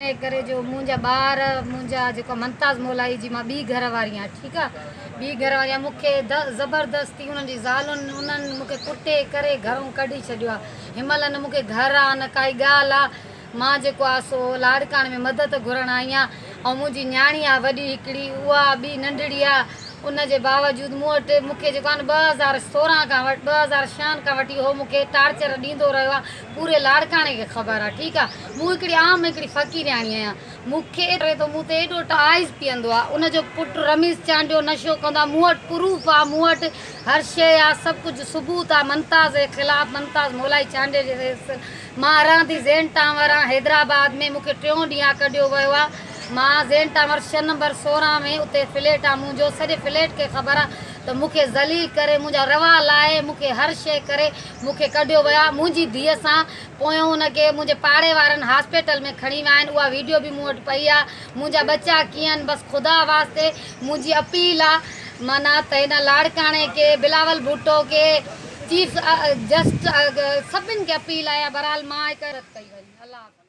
ان ڪري جو منهنجا ٻار منهنجا جيڪو ممتاز مولائي جي مان ٻي گهر واري آهيان ٺيڪ آ ٻي گهر واري آهيان مون کي زبردستي انهن جي زالن انهن مون کي ڪٽي ڪري گهرون ڪڍي ڇڏيو آ هن مهل نه مون کي گهر آ نه ڪائي ڳالهه آ مان جيڪو آ سو لاڙڪاڻي ۾ مدد گهرڻ آئي آهيان ۽ منهنجي نياڻي آ وڏي هڪڙي اها ٻي ننڍڙي آ ان جي باوجود مون وٽ مون کي جيڪو آ نه 2016 کان 2006 کان وٺي هو مون کي ٽارچر ڏيندو رهيو آ پوري لاڙڪاڻي کي خبر آ ٺيڪ آ مون هڪڙي عام هڪڙي فقيرياڻي آهيان مون کي ڪري ٿو مون تي ايڏو ٽائز پيئندو آ ان جو پٽ رميز چانڊيو نشو ڪندو آ مون وٽ پروف آ مون وٽ هر شي آ سڀ ڪجهه ثبوت آ ممتاز جي خلاف ممتاز مولائي چانڊيي جي مان رهان ٿي زين ٽاور آ حيدرآباد ۾ مون کي ٽيون ڏينهن آ ڪڍيو ويو آ مان زين ٽاور ڇهه نمبر 16 ۾ اتي فليٽ آ منهنجو سڄي فليٽ کي خبر آ ته مون کي ذليل ڪري منهنجا روا لاهي مون کي هر شي ڪري مون کي ڪڍيو ويو آهي منهنجي ڌيء سان پويون ان کي منهنجي پاڙي وارن هاسپيٽل ۾ کڻي ويا آهن اها ويڊيو به مون وٽ پئي آهي منهنجا ٻچا ڪيئن آهن بس خدا واسطي منهنجي اپيل آهي معنيٰ ته هن لاڙڪاڻي کي بلاول ڀٽو کي چيف جسٽ سڀن کي اپيل آهي بهرحال مان هڪ ڪئي وڃي الله حافظ.